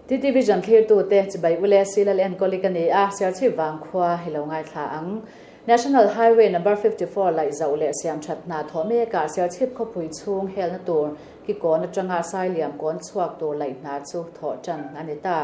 TT Vision thlirtute chibai ule Silal enkawli ka ni a, Serchhip vangkhua hi lo ngaithla ang. National Highway Number 54 laih zauh leh siam that hna thawh mekah Serchhip khawpui chhung helna tur ki kawn atanga Sailiam kawn chhuak tur laih hna chu thawh tan a ni ta.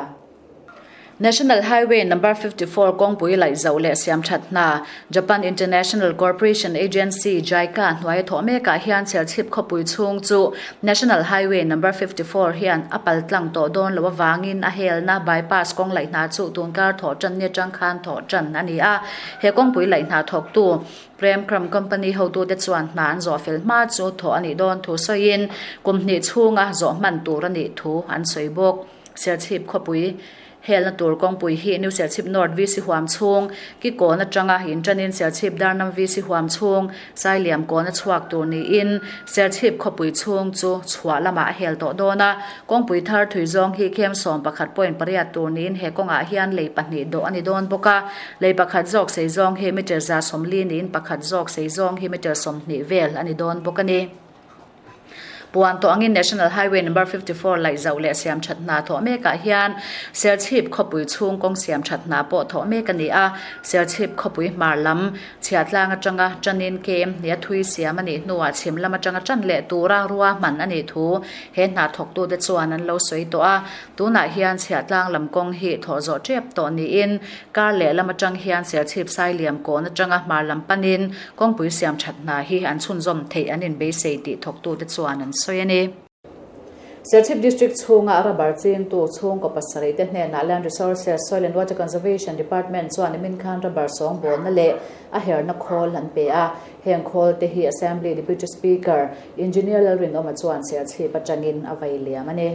National Highway Number 54 kawngpui laih zauh leh siam that hna Japan International Corporation Agency, JICA, hnuaia thawh mekah hian Serchhip khawpui chhung chu National Highway Number 54 hian a pal tlang tawh dawn loh avangin a helna bypass kawng laih hna chu tunkar thawh tan ni atang khan thawh tan a ni a. He kawngpui laih hna thawktu Prem Kram Company hotute chuan hna an zawh fel hma chu thawh a nih dawn thu sawiin kum hnih chhunga zawh hman tur a nih thu an sawi bawk. Serchhip khawpui helna tur kawngpui hi New Serchhip North VC huam chhung, Kikawn atanga inṭanin Serchhip Darnam VC huam chhung, Sailiam kawn a chhuak tur niin Serchhip khawpui chhung chu chhuah lamah a hel tawh dawn a. Kawngpui thar thui zawng hi khem 11.8 tur niin he kawngah hian lei pahnih dawh a ni dawn bawk a. Lei pakhat zawk sei zawng hi meter 140 niin pakhat zawk sei zawng hi meter 20 vel a ni dawn bawk a ni. Puan tawh angin National Highway Number 54 laih zauh leh siam that hna thawh mekah hian Serchhip khawpui chhung kawng siam that hna pawh thawh mek a ni a. Serchhip khawpui hmar lam chhiatlang atanga tanin kem hnih a thui siam a nih hnuah chhim lam atanga tan leh tura rua hman a nih thu he hna thawktute chuan an lo sawi tawh a. Tunah hian chhiahtlang lam kawng hi thawh zawh tep tawh niin kar leh lam atang hian Serchhip Sailiam kawn atanga hmar lam panin Kawngpui siam that hna hi an chhunzawm theih an inbeisei tih thawktute chuan an sawi a ni. Serchhip District chhunga rubber chingtu chhungkaw pasarih te hnenah Land Resources, Soil and Water Conservation Department chuan nimin khan rubber sawngbawlna leh a herna khawl an pe a. Heng khawl te hi Assembly Deputy Speaker, Engineer Lalrinawma chuan Serchhip atangin a vei liam a ni.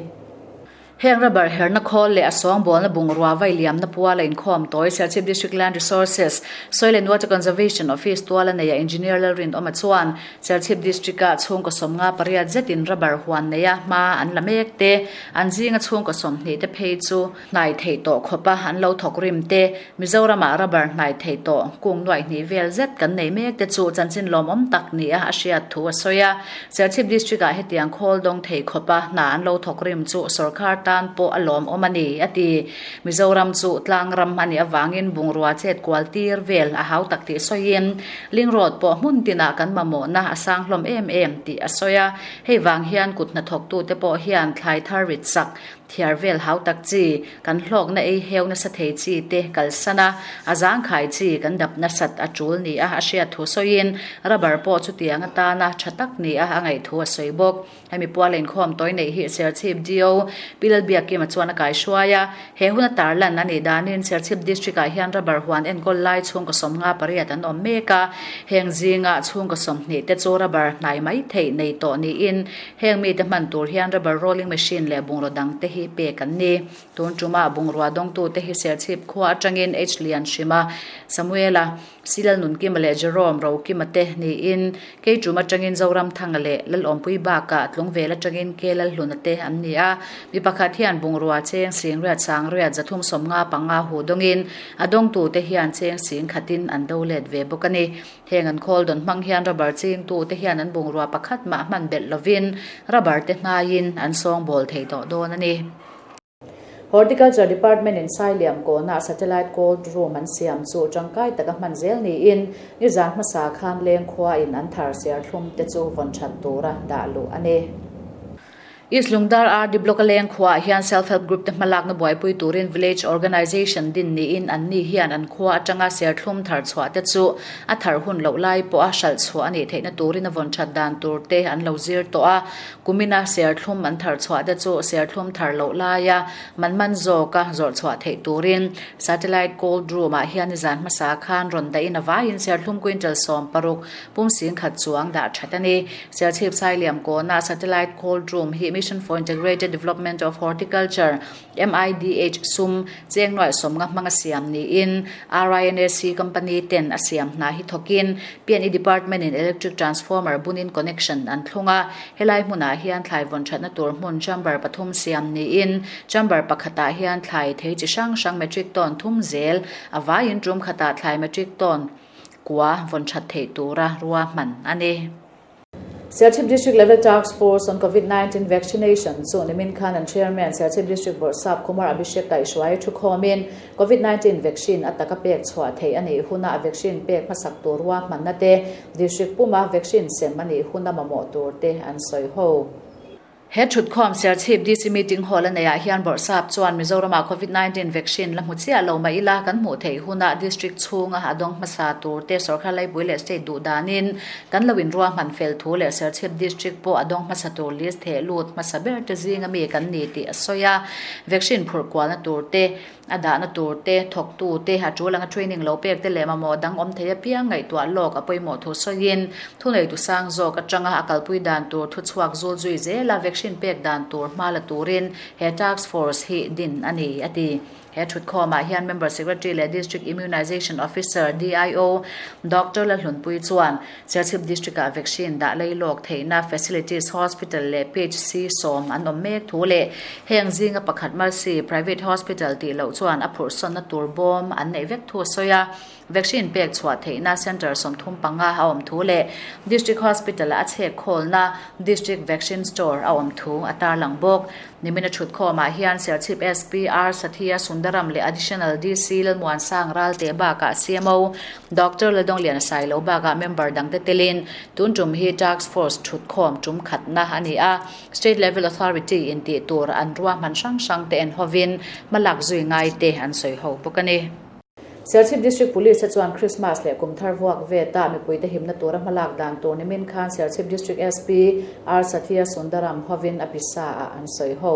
Heng rubber herna khawl leh a sawngbawlna bungrua vai liamna puala inkhawm tawi Serchhip District Land Resources, Soil and Water Conservation Office tuala neia Engineer Lalrinawma chuan Serchhip District-ah chhungkaw 58 zetin rubber huan neia hma an la mek te, an zinga chhungkaw 20 te phei chu hnai theih tawh khawpa an lo thawk rim te, Mizoramah rubber hnai theih tawh kung nuaih hnih vel zet kan nei mek te chu chanchin lawmawm tak nia a hriat thu a sawi a. Serchhip District-ah hetiang khawl dawng thei khawpa hna an lo thawk rim chu sorkar tan pawh a lawmawm a ni, a ti. Mizoram chu tlang ram a nih avangin bungrua chet kual tir vel a hau tak tih sawiin Ling Road pawh hmun tinah kan mamawhna a sang hlawm em em tih a sawi a. Hei vang hian kut hnathawktute pawh hian thlai thar rit sak Thiar vel hau tak chi, kan hlawkna ei heu nasa thei chi te kalsan a, a zangkhai chi kan dap nasat a tul ni a a hriat thu sawiin rubber pawh chutiang atana tha tak ni a a ngaih thu a sawi bawk. Hemi pual inkhawm tawi neih hi Serchhip DO Pi Lalbiakkima chuan a kaihruai a, he hun a tarlan a nih danin Serchhip District ah hian rubber huan enkawl lai chhungkaw 58 an awm mek a, heng zinga chhungkaw 20 te chu rubber hnai mai theih nei tawh niin Heng mite hman tur hian rubber rolling machine leh bungraw dang te hi pek an ni. Tun tuma bungrua dawngtute hi Serchhip khua atangin H Lianhrima, Samuela, Silal Nunkima leh Jerome Rokima te niin Keitum atangin Zoramthanga leh Lalawmpui bakah Tlungvel atangin Ke Lalhluna te an ni a. Mi pakhat hian bungrua cheng sing riat sang riat 355 hu dawngin a dawngtute hian cheng sing khatin an do let ve bawk a ni. Heng an khawl dawn hmang hian rubber chingtute hian an bungrua pakhat mah hman belh lovin rubber te hnaiin an sawngbawl thei tawh dawn a ni. Horticulture Department in Sailiam kawnah Satellite Cold Room an siam chu tangkai taka hman zel niin nizan hmasa khan leng khua in an thar serthlum te chu vawn that tura dah luh a ni. East Lungdar RD Block a leng khuaah hian Self Help Group te hmalakna buaipui turin Village Organisation din niin an ni hian an khua atanga serthlum thar chhuah te chu a thar hun loh lai pawha hralh chhuah a nih theihna turin a vawn that dan tur te an lo zir tawh a. Kumina serthlum an thar chhuah te chu serthlum thar loh laia man man zawka zawrh chhuah theih turin Satellite Cold Room ah hian nizan hmasa khan rawn dahin a vaiin serthlum quintal 16 pum 10,000 chuang dah that a ni. Serchhip Sailiam kawna Satellite Cold Room hi Mission for Integrated Development of Horticulture, MIDH, sum cheng nuaih sawmnga hmanga siam niin RINAC company ten a siam hna hi thawkin PNE Department in Electric Transformer bunin connection an thlung a. Helai hmunah hian thlai vawn thatna tur hmun chamber pathum siam niin chamber pakhatah hian thlai thei chi hrang hrang metric ton thum zel a vaiin tum khatah thlai metric ton kua vawn that theih tura rua hman a ni. Serchhip District Level Task Force on Covid 19 Vaccination chu nimin khan an Chairman Serchhip District Bawrhsap Kumar Abhishek kaihhruai thukhawmin Covid 19 vaccine a taka pek chhuah theih a nih huna a vaccine pek hmasak tur ruahmanna te, District puma vaccine sem a nih huna mamawh tur te an sawi ho. He thutkhawm Serchhip DC Meeting Hall a neihah hian Bawrhsap chuan Mizoramah Covid 19 vaccine la hmu chiah lo mah ila kan hmuh theih hunah District chhunga a dawng hmasa tur te sorkar laipui leh State duh danin kan lo inruahman fel thu leh Serchhip District pawh a dawng hmasa tur list theh lut hmasa ber te zinga mi kan ni tih a sawi a. Vaccine phurh kualna tur te A dahna tur te, thawktu te, a tul anga training lo pek te leh mamawh dang awm thei apiang ngaihtuah lawk a pawimawh thu sawiin, thuneitu sang zawk atanga a kalpui dan tur thuchhuak zul zui zela vaccine pek dan tur hma la turin he task force hi din a ni, a ti. He thutkhawmah hian Member Secretary leh District Immunization Officer, DIO, Doctor Lalhlunpui chuan Serchhip District-ah vaccine dah lei lawk theihna facilities hospital leh PHC sawm an awm mek thu leh heng zinga pakhat Mercy Private Hospital tih loh chuan a phurhsawnna tur bawm an neih vek thu a sawi a. Vaccine pek chhuah theihna centre 35 a awm thu leh District Hospital-ah a chhek khawlna District Vaccine Store a awm thu a tarlang bawk. Nimina thutkhawmah hian Serchhip SP R Sathiya Sundaram leh Additional DC Lalmuansang Ralte bakah CMO Doctor Laldawngliana Sailo bakah member dangte telin tun tum hi Task Force thutkhawm tum khatna a ni a, State Level Authority in tih tur an ruahman hrang hrang te en hovin hmalak zui ngai te an sawi ho bawk a ni. Serchhip District Police te chuan Christmas leh kum thar vuak veta mipuite himna tura hmalak dan tur nimin khan Serchhip District SP R Sathiya Sundaram hovin a pisa ah an sawi ho.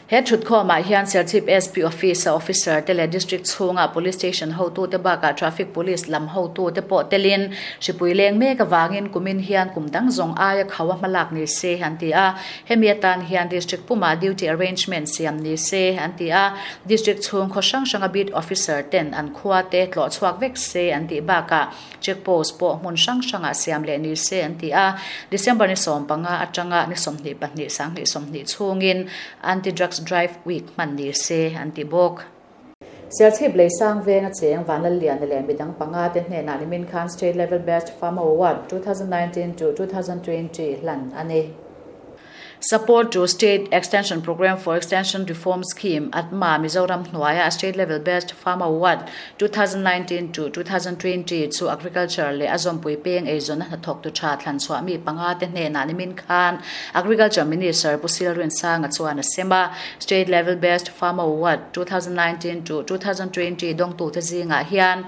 He thutkhawmah hian Serchhip SP Office a officer te leh District chhunga Police Station hotute bakah Traffic Police lam hotute pawh telin hripui leng mek avangin kumin hian kum dang zawng aia kho a hmalak ni se an ti a. Hemi atan hian District pumah duty arrangement siam ni se an ti a. District chhung khaw hrang hranga beat officer ten an khua te tlawh chhuak vek se an tih bakah check post pawh hmun hrang hrangah siam leh ni se an ti a. December ni 15 atanga ni 22 2020 chhungin Anti Drugs Drive Week hman ni se an ti bawk. Serchhip lei sang venga cheng Vanlalliana leh midang panga te hnenah nimin khan State Level Best Farmer Award 2019 to 2020 hlan a ni. Support to State Extension Programme for Extension Reform Scheme, ATMA, Mizoram hnuaia State Level Best Farmer Award 2019 to 2020 chu Agriculture leh a zawmpui peng eizawnna hnathawktu tha thlan chhuah mi panga te hnenah nimin khan Agriculture Minister Pu Silrinsanga chuan a sem a. State Level Best Farmer Award 2019 to 2020 dawngtute zingah hian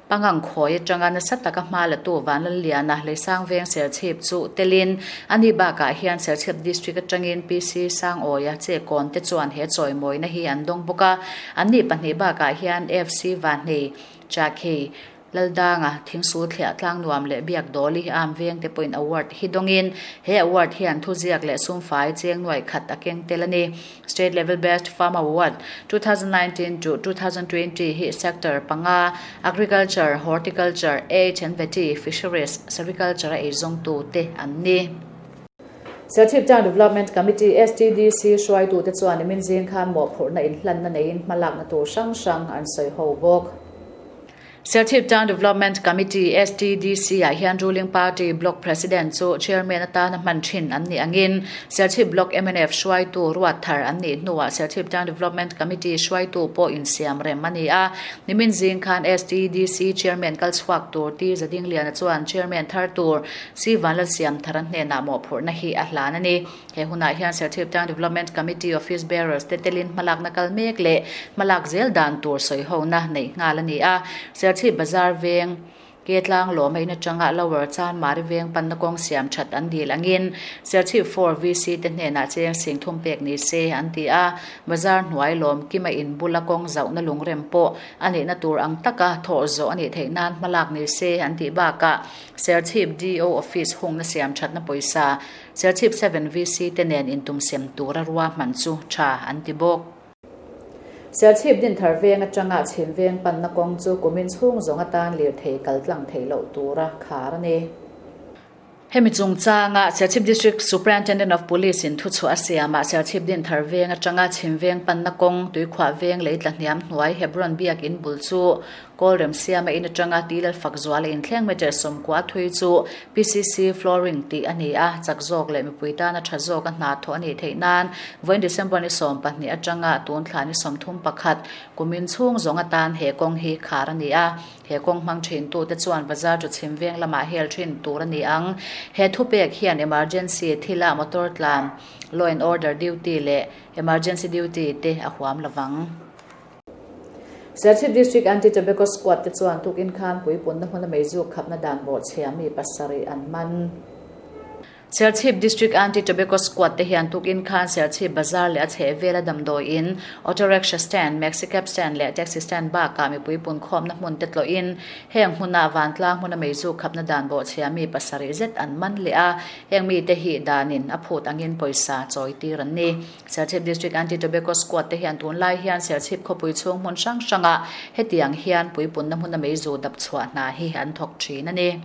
Pangang khawi atanga nasa taka hma latu Vanlalliana Leisang Veng Serchhip chu telin a ni bakah hian Serchhip District atangin PC Sangawia che kawn te chuan he chawimawina hi an dawng bawk a, an ni pahnih bakah hian FC Vanhnei, Chakhei, Laldanga, Thingsul Thliah Tlang Nuam leh Biak Dawli Am Veng te pawhin award hi dawngin he award hian thuziak leh sumfai cheng nuaih khat a keng tel a ni. State Level Best Farm Award 2019 to 2020 hi sector panga, Agriculture, Horticulture, Age and Vety, Fisheries, Sericulture a eizawngtu te an ni. Serchhip Town Development Committee, STDC, hruaitute chuan nimin zing khan mawhphurhna inhlanna neiin hmalakna tur hrang hrang an sawi ho bawk. Serchhip Town Development Committee, STDC, ah hian ruling party Block President chu Chairman atana hman thin an nih angin Serchhip Block mnf hruaitu ruat thar an nih hnuah Serchhip Town Development Committee hruaitu pawh insiam rem a ni a. Nimin zing khan STDC Chairman kal chhuak tur T Zadingliana chuan Chairman thar tur C Vanlalsiamthara hnenah mawhphurhna hi a hlan a ni. He hunah hian Serchhip Town Development Committee Office Bearers te telin hmalakna kal mek leh hmalak zel dan tur sawihona neih nghal a ni a. Serchhip Bazar veng ke tlang lawm a in atanga Lower Chanmari veng panna kawng siam that an dil angin Serchhip 4 VC te hnenah cheng sing thum pek ni se an ti a. Bazar hnuai lawm kima in bula kawng zauhna lungrem pawh a nihna tur ang taka thawh zawh a nih theih nan hmalak ni se an tih bakah Serchhip DO Office hungna siam thatna pawisa Serchhip 7 VC te nen intumsem tura ruahman chu tha an ti bawk. Serchhip Dinthar veng atanga chhim veng panna kawng chu kumin chhung zawng atan lirthei kal tlang theih loh tura khar a ni. Hemi chungchanga Serchhip District Superintendent of Police in thuchhuah a siamah Serchhip Dinthar veng atanga chhim veng panna kawng, Tuikhuah veng lei tla hniam hnuai Hebron biak in bul chu Kawlrem siama in atanga Tilal fak zuala inthleng meter 90 thui chu PCC flooring tih a ni a, chak zawk leh mipui tana tha zawka hna thawh a nih theih nan vawiin December ni 12 atanga tun thla ni 31 kumin chhung zawng atan he kawng hi khar a ni a. He kawng hmang thintute chuan bazar chu chhim veng lamah hel thin tur a ni ang. He thupek hian emergency thila motor tlan, law and order duty leh emergency duty te a huam lovang. Serchhip District Anti-Tobacco Squad te chuan tukin khan puipunna hmuna meizuk khapna dan bawhchhia mi pasarih an man. Serchhip District Anti-Tobacco Squad te hian tukin khan Serchhip Bazar leh a chhehvela damdawi in, Auto Rickshaw Stand, Maxi Cab Stand leh Taxi Stand bakah mipui punkhawmna hmun te tlawhin heng hmuna vantlang hmuna meizuk khapna dan bawhchhia mi pasarih zet an man leh a, heng mite hi danin a phut angin pawisa chawi tir an ni. Serchhip District Anti-Tobacco Squad te hian tunlai hian Serchhip khawpui chhung hmun hrang hrangah hetiang hian puipunna hmuna meizu dap chhuah hna hi an thawk thin a ni.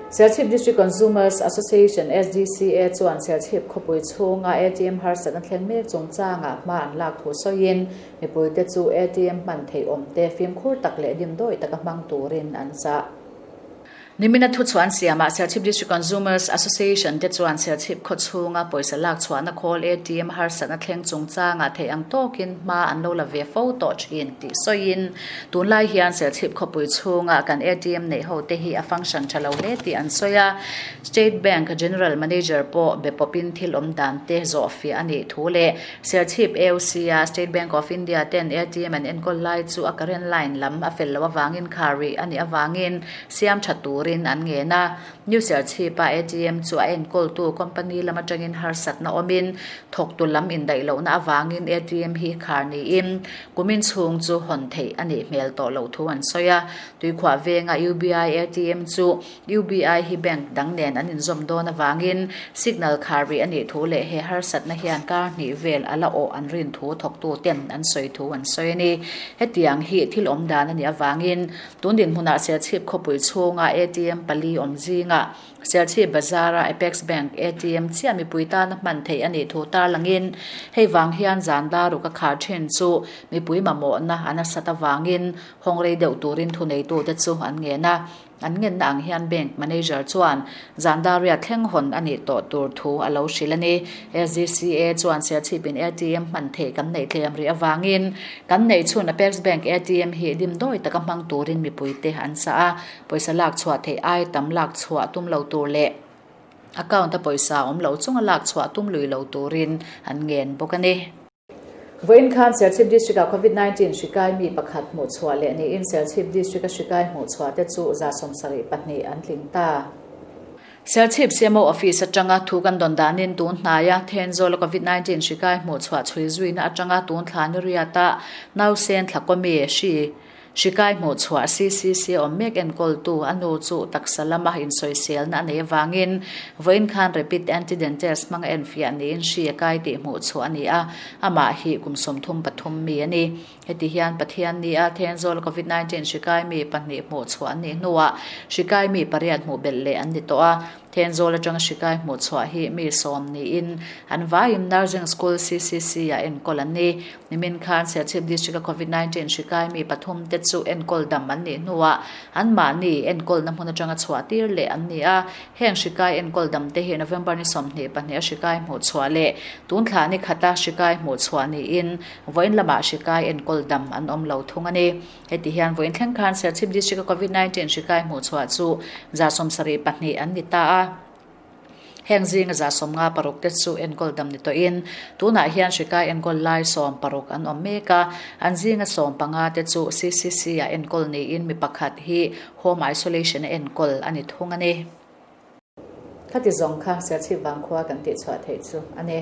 Serchhip District Consumers Association, SDCA, chuan Serchhip khawpui chhunga ATM harsatna thleng mek chungchangah hma an lak thu sawiin mipuite chu ATM hman theih awmte fimkhur tak leh dimdawi taka hmang turin an chah. Nimina thuchhuan siamah Serchhip District Consumers Association te chuan Serchhip khaw chhunga pawisa lak chhuahna khawl ATM harsatna thleng chungchangah theih ang tawkin hma an lo la ve fo tawh thin tih sawiin tunlai hian Serchhip khawpui chhunga kan ATM neih ho te hi a function tha lo hle tih an sawi a. State Bank General Manager pawh be pawpin thil awm dan te zawhfiah a nih thu leh Serchhip AOC-a State Bank of India ten ATM an enkawl lai chu a current line lam a fel loh avangin khar rih a nih avangin Siam tha turin an ngen a, New Serchhipa ATM chu a enkawltu company lam atangin harsatna awmin thawktu lam indaih lohna avangin ATM hi khar niin kumin chhung chu hawn theih a nih hmel tawh loh thu an sawi a. Tuikhuah venga UBI ATM chu UBI hi bank dang nen an inzawm dawn avangin signal khar rih a nih thu leh he harsatna hian kar hnih vel a la awh an rin thu thawktu ten an sawi thu an sawi a ni. Hetiang hi thil awm dan a nih avangin Tun dinhmunah Serchhip khawpui chhunga ATM pali awm zingah Serchhip Bazar-a Apex Bank ATM chiah mipui tana hman theih a nih thu tarlangin hei vang hian zan daruk a khar thin chu mipui mamawhna a nasat avangin hawng rei deuh turin thuneitute chu an ngen a. An ngenna ang hian Bank Manager chuan zan dariat thleng hawn a nih tawh tur thu a lo hrilh a ni. SGCA chuan Serchhipin ATM hman theih kan neih tlem rih avangin kan neih chhun Apex Bank ATM hi dimdawi taka hmang turin mipuite an sah a, pawisa lak chhuah theih ai tam lak chhuah tum lo tur leh account-a pawisa awm lo chunga lak chhuah tum lui lo turin an ngen bawk a ni. Vawiin khan Serchhip District-ah Covid 19 hri kai mi pakhat hmuh chhuah leh niin Serchhip District-a hri kai hmuh chhuah te chu 72 an tling ta. Serchhip CMO Office atanga thu kan dawn danin tun hnaia Thenzawla Covid 19 hri kai hmuh chhuah chhui zuina atanga tun thla ni riata nausen thlakawmi hri hri kai hmuh chhuah CCC awm mek enkawltu a nu chu taksa lama insawiselna a nei avangin vawiin khan rapid antigen test hmanga enfiah niin hri a kai tih hmuh chhuah a ni a, amah hi kum 33 mi a ni. Heti hian Pathian ni a Thenzawl Covid 19 hri kai mi pahnih hmuh chhuah an nih hnuah hri kai mi pariat hmuh belh leh an ni tawh a. Thenzawl atanga hri kai hmuh chhuah hi mi sawm niin an vaiin Nursing School CCC ah enkawl an ni. Nimin khan Serchhip District a Covid 19 hri kai mi pathum te chu enkawl dam an nih hnuah anmahni enkawlna hmun atanga chhuah tir leh an ni a. Heng hri kai enkawl dam te hi November ni 22 a hri kai hmuh chhuah leh tun thla ni khata hri kai hmuh chhuah niin Vawiin lamah hri kai enkawl dam an awm lo thung a ni. Heti hian vawiin thleng khan Serchhip District-a Covid 19 hri kai hmuh chhuah chu 72 an ni ta a. Heng zinga 56 te chu enkawl dam ni tawhin tunah hian hri kai enkawl lai 16 an awm mek a. An zinga 15 te chu CCC-ah enkawl niin mi pakhat hi home isolation-a enkawl a ni thung a ni. Khati zawng kha Serchhip Vangkhua kan tihchhuah theih chu a ni.